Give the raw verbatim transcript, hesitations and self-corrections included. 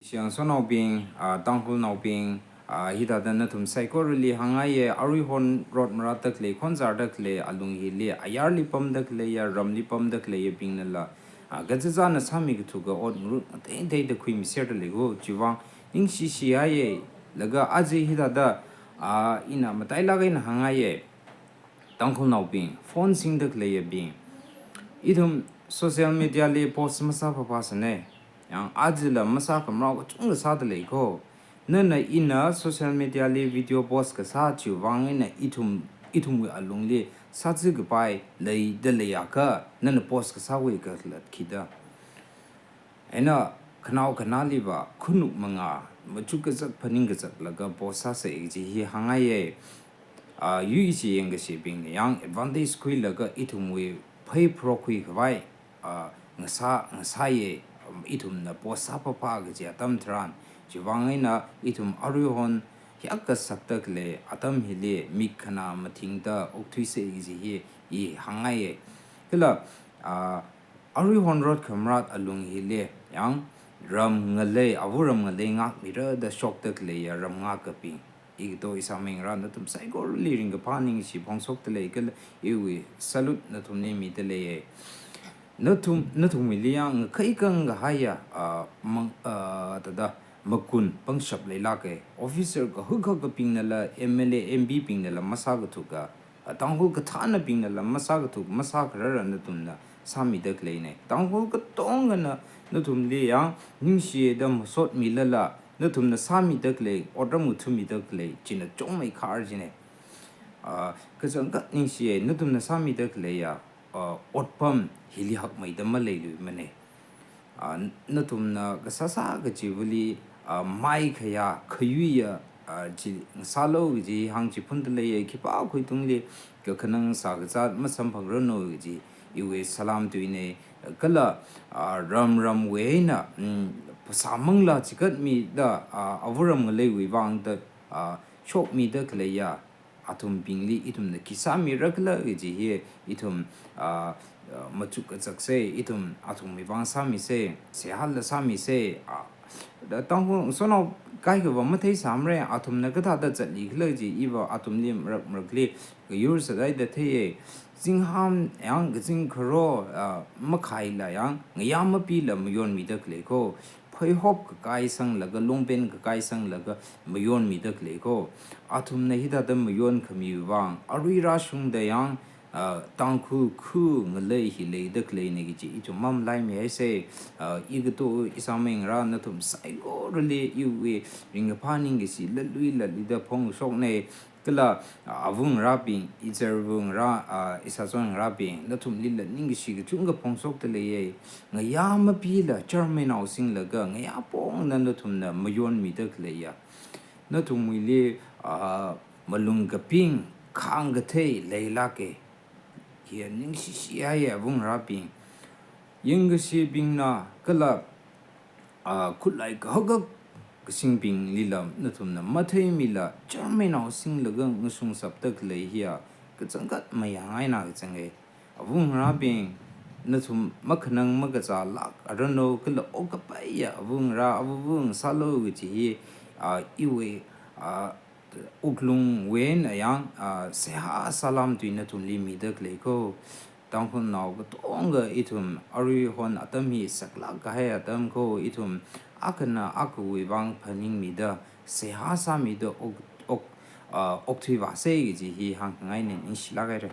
Shiyang sonaobing, ah, Tangkhulnaobing, ah, hithāda nathum saikorali hāngngaiya, aruihon rot maratda khalei, khonzarda khalei, alung hili, ayarli pamda khaleiya, ramli pamda khaleiyabingnala, ah, kazazana sāmi kathuka ot ngarut ngateiteida khuimiserda lei ko, chiwuivang ningshi shihaiya, laga aja hithāda, ah, ina matailāk eina hāngngaiya. Tangkhulnaobing, phone singda khaleiyabing, ithum social media li post masāphaphasana. Yang ajala masākhamarao kachungkha sāda lei ko. Nana ina social media li video post kasā chiwuivang eina ithum, ithumwui alungli sāzā kapai leida leiakha, nana post kasāwui kakhalat khida. Eina khanao khanāliva khanuk mangā, machuk kazak phaning kazak laga post sāsa kaji hi hāngngaiya. Ah, yuishi yangkashibingna yang advantage khuilaga ithumwui phei pharok khuikhavai, ah, ngasā, ngasāya, um, ithumna post sāphapha kaji atam tharan. Chiwuivang eina ithum aruihon hiyākha sakda khalei atam hili mik khanā mathingda okthuisa kaji hi i hāngngaiya. Kala, ah, aruihon rot khamarat alung hili, yang ram ngalei, avu ram ngalei ngākmira da shokda khaleiya ram ngākabing, ikato ishāmei ngarā nathum saikorali ringkaphā ningshi phongshokda lei kala iwui salute nathumli mida leiya. Nathum, nathumwuili yang ngakhai kang kahaiya, ah, mang, ah, thāda, makun pangshap leilāka. Officer kahak kahakabingnala, M L A, M P bingnala masākathuka, ah, Tangkhul kathānabingnala masākathuk, masākharara nathumna sāmida khaleina. Tangkhul katongana nathumli yang ningshida masotmilala, nathumna sāmida khalei, otram ngathumida khalei, china chungmei khar china. Ah, kachangkhat ningshiya, nathumna sāmida khaleiya, ah, otpam hili hakmeida maleiluimana. Ah, nathumna kasāsā kachivali, ah, maikhayā, khayuiya, ah, chi ngasālu kaji hāngchiphunda leiya, khipākhui tungli kakhanang sākazat masamphangranu kaji iwui salam tuina. Kala, ah, ram ramwui eina, mm, phasā manglā chikatmida, ah, avu ram ngaleiwui vangda, ah, shokmida khaleiya athumbingli ithumna khi sāmira khala kaji hi ithum, ah, ah, machuk kazaksa, ithum athumwui vang sāmisa, seihāla sāmisa, ah, da Tangkhul sonao kaikhava matheisāmara, athumna kathāda zatli khala kaji iva athumli marak marakli kayur sādaida theiya. Zingham yang kazing kharo, ah, makhaila yang ngayā mapila mayonmida khalei ko. Pheihop kakai sanglaga, longpen kakai sanglaga mayonmida khalei ko. Athumna hithāda mayonkhamiwui vang, arui rāshungda yang, ah, Tangkhul khu ngalei hi leida khaleina kaji ithum mamalaimihaisa. Ah, ikato ishāmei ngarā nathum saikorali iwui ringkaphā ningkashi latluilatluida phongshokna. Kala, ah, avu ngarābing, izarvu ngarā, ah, ishāchon ngarābing, nathumlila ningkashi kachungkha phongshokda leiya. Ngayā mapila, charmeinao singlaga, ngayā pongna nathumna mayonmida khaleiya. Nathumwuili, ah, malung kaping, khāng kathei leilāka. Hi ningshi shihaiya avu ngarābing. Yangkashibingna kala, ah, khutlai kahak kahak kasingbinglila nathumna matheimila, charmeinao singlaga ngashungsapda khalei hiya kachangkhat mayāngaina kachanga. Avu ngarābing, nathum makhanang makazā lākaranu kala okapaiya avu ngarā avuvu ngasālu kaji hi, ah, iwui, ah, wuklungwui eina yang, ah, seihā salam tui nathumli mida khalei ko. Tangkhulnao katonga ithum aruihon atam hi saklāk kahai atam ko, ithum akhana akhawui vang phaningmida, seihā sāmida ok, ok, ah, okthuivāsa kaji hi hāngngaina, ningshilāk haira.